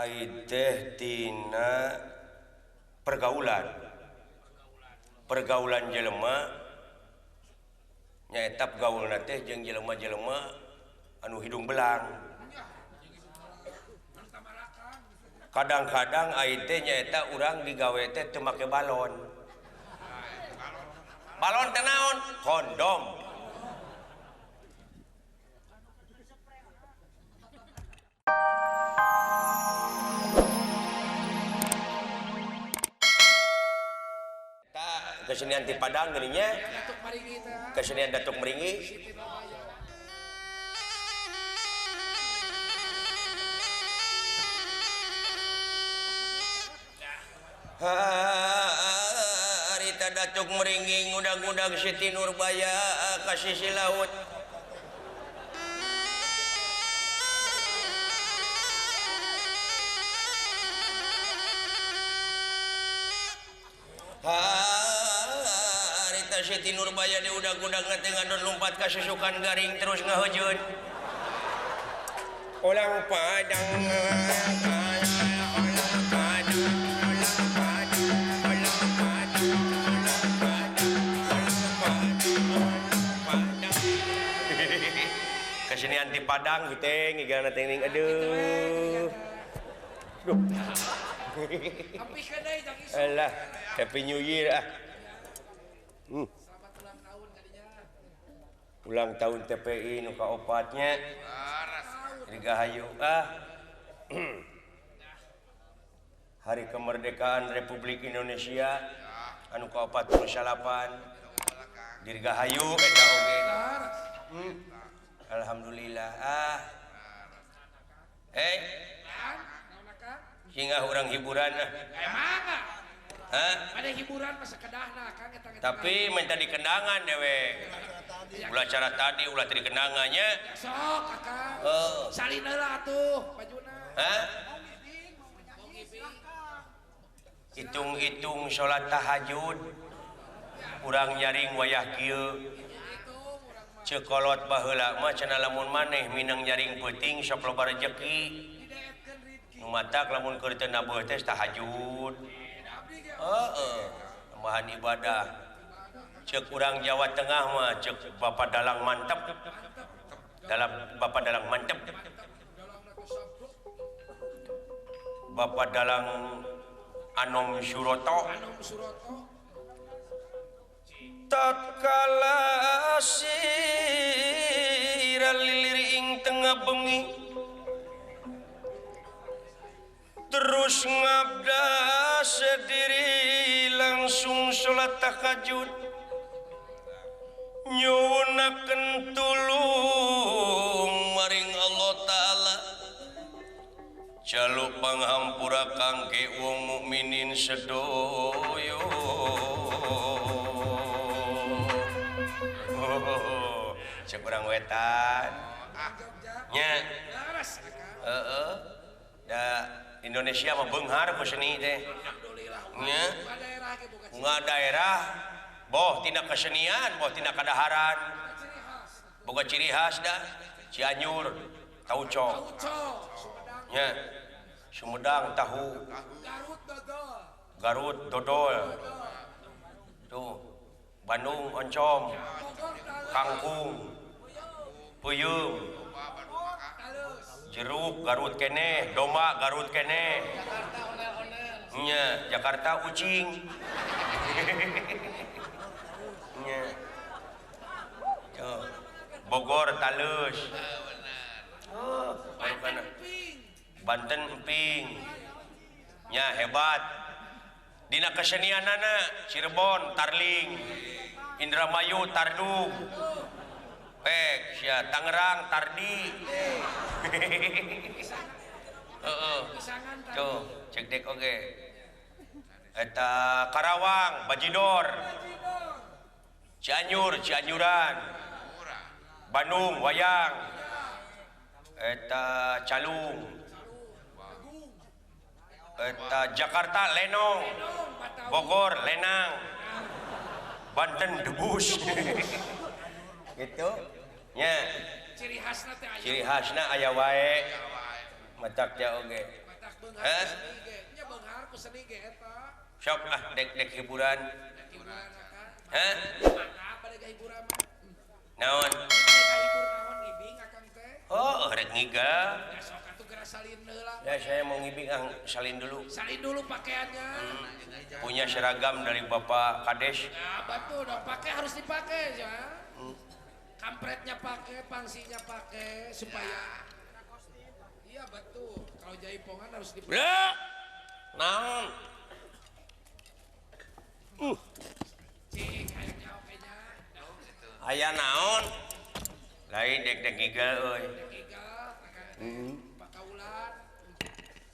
Ai teh tina pergaulan. Pergaulan jelema nyaeta gaulna teh jeung jelema-jelema anu hidung belang. Kadang-kadang ai teh nyaeta urang digawe teh teu make balon. Balon teh naon? Kondom. Kesenian di Padang geuning kesenian Datuk Meringgi. Harita Datuk Meringgi ngudang-ngudang Siti Nurbaya ka sisi laut. Harita Siti Nurbaya diudag-udag teh ngadon lumpat ka susukan garing terus ngahejeun. Olang Padang kesenian di Padang gitu ngigana teh ning aduh. Duh. Alah, Happy New Year ah. Selamat ulang tahun kadinya. Ulang tahun TPI nu kaopatnya. Dirgahayu ah. Hari Kemerdekaan Republik Indonesia anu ka-48. Dirgahayu eta oge. Alhamdulillah ah. Hingga orang hiburan ah. Hah? Ada hiburan masa kedahna Kang eta. Tapi minta dikendangan dewe. Ulah cara tadi ulah tadi kendangannya. Sok Akang. Salin heula atuh bajuna. Hah? Hitung-hitung salat tahajud. Urang nyaring wayah kieu. Ceuk kolot baheula mah cenah lamun maneh minang nyaring peuting sok loba rejeki. Nu matak lamun keur teu nabuh teh tahajud. Heeh, tambahan ibadah. Ceuk urang Jawa Tengah mah ceuk Bapak Dalang mantep. Dalam Bapak Dalang mantep. Bapak Dalang Anom Suroto. Tatkala sira lilir ing tengah bengi terus ngabda sendiri langsung salat tahajud nyuwunaken tulung maring Allah Ta'ala jaluk panghampura kangge wong mukminin sedoyo. Cek urang wetan nya. Heeh. Da Indonesia mah beunghar ku seni teh. Nya. Unggal daerah boh tina kesenian, boh tina kadaharan. Boga ciri khas da. Cianjur tauco. Nya. Sumedang tahu. Garut dodol. Tuh. Bandung oncom, kangkung, puyuh, jeruk Garut keneh, domba Garut keneh, nya Jakarta ucing, nya, Bogor talus, Banten emping, nya hebat. Dina kesenianana Cirebon tarling, Indramayu tardung, pek sia Tangerang tardi. Heeh. Tuh, cek dek oge. Eta Karawang bajidor. Cianjur Cianjuran. Bandung wayang. Eta calung. Eta Jakarta lenong, Bogor lenang, Banten debus. Gitu nya. Ciri khasna teh aya wae. Matak teh oge. Heh? Sok ah dek-dek hiburan. Heh? Naon? Oh, rek ngigal. Ya saya mau ngibing, ah, salin dulu. Salin dulu pakaiannya. Punya seragam dari Bapak Kades. Ya, betul dong, pakai harus dipakai ya. Kampretnya pakai, pangsinya pakai supaya. Iya betul. Kalau jaipongan harus dipakai. Lah. Naon? Cik, hayangnya oke nya. Aya naon? Lain dek-dek ngigal euy. Pakaulan.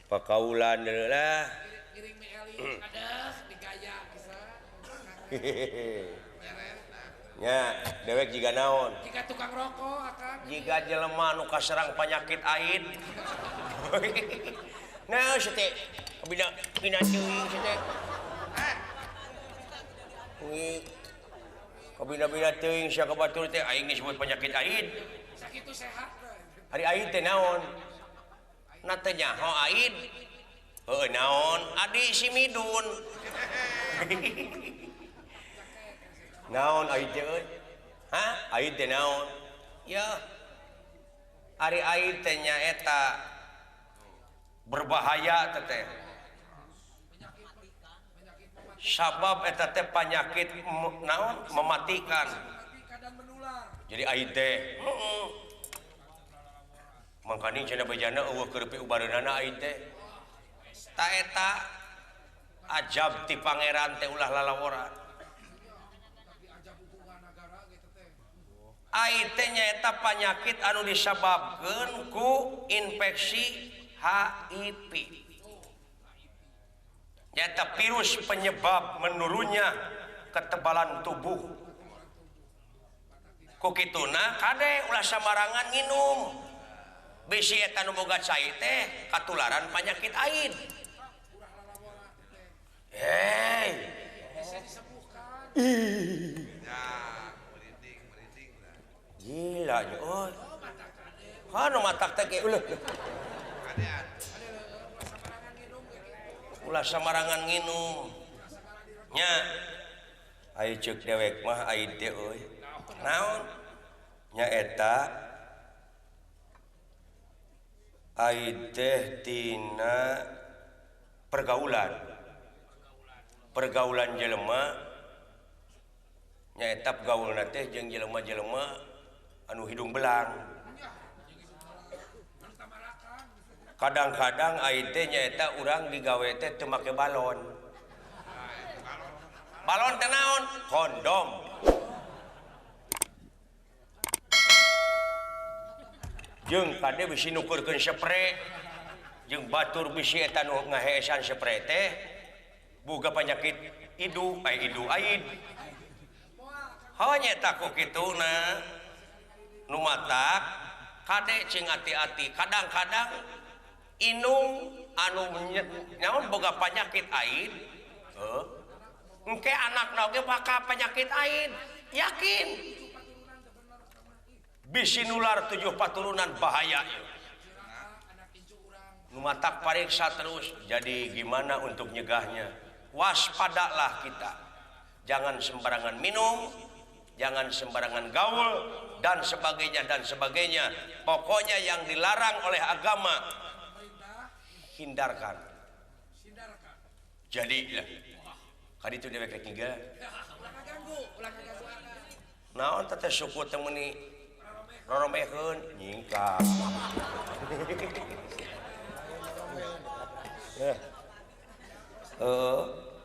Pakaulan deui lah. Ngiring meeli adeh digaya bisa. Nya, dewek jiga naon? Jiga tukang rokok akang. Jiga jelema nu kaserang penyakit aid. Nah, teh bina bina teuing teh. Eh. Kabina-bina teuing sia ka batur teh aing disebut penyakit aid. Sakitu sehat. Ari aid teh naon? Na teh nyaho aid. Heuh naon? Adi si Midun. Naon aid teh euy? Hah? Aid teh naon? Ya. Ari aid teh nyaeta berbahaya teh teh. Sabab eta teh penyakit naon mematikan. Jadi aid teh. Heeh. Mangkani cenah bejana eueuh keur piubareunana aid teh. Ta eta ajab ti pangeran teh ulah lalaworan. Aid teh nyaeta panyakit anu disababkeun ku infeksi HIV. Nyata virus penyebab menurunnya ketebalan tubuh. Ku kituna kade ulah sambarangan nginum. Bisi eta nu boga cai teh katularan penyakit aid. Hei. Gila euy. Kan matak teh ge uleuh. Ulah samarangan nginum. Nya. Ayo ceuk dewek mah aid teh euy. Naon? Nya eta aid teh tina pergaulan. Pergaulan jelema nya eta gaulna teh jeung jelema-jelema anu hidung belang. Kadang-kadang aid teh nyaeta urang digawe teh teu make balon. Balon teh naon? Kondom. Jeung kade bisi nukurkeun spray. Jeung batur bisi eta nu ngaheesan spray teh boga penyakit idu, ai idu aid. Heuh nyaeta ku kituna. Nu matak kade cing ati-ati. Kadang-kadang inung anu nyaon boga penyakit aid, heuh. Engke anakna oge bakal penyakit aid, yakin. Bisi nular 7 paturunan bahaya. Nu matak pariksa terus. Jadi gimana untuk nyegahnya? Waspadalah kita. Jangan sembarangan minum, jangan sembarangan gaul dan sebagainya dan sebagainya. Pokoknya yang dilarang oleh agama hindarkan. Jadi lah. Kadi itu dewek rek ngigal. Naon teh suku teh meuni roromeheun nyingkap. Heeh,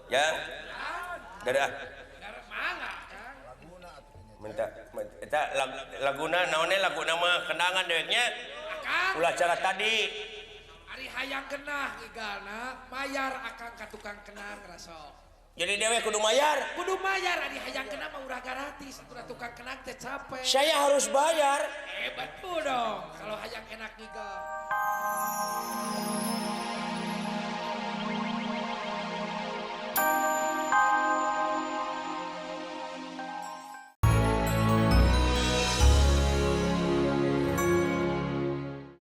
ya. Dadah. Minta eta laguna naonnya laguna mah kenangan deweknya. Ulah cara tadi. Ari hayang kenah ngigalna mayar akang ka tukang kenang rasok. Jadi dewek kudu mayar. Kudu mayar ari hayang kenah mah urang gratis, ulah tukang kenang teh capek. Saya harus bayar. Betul dong kalau hayang enak ngigal.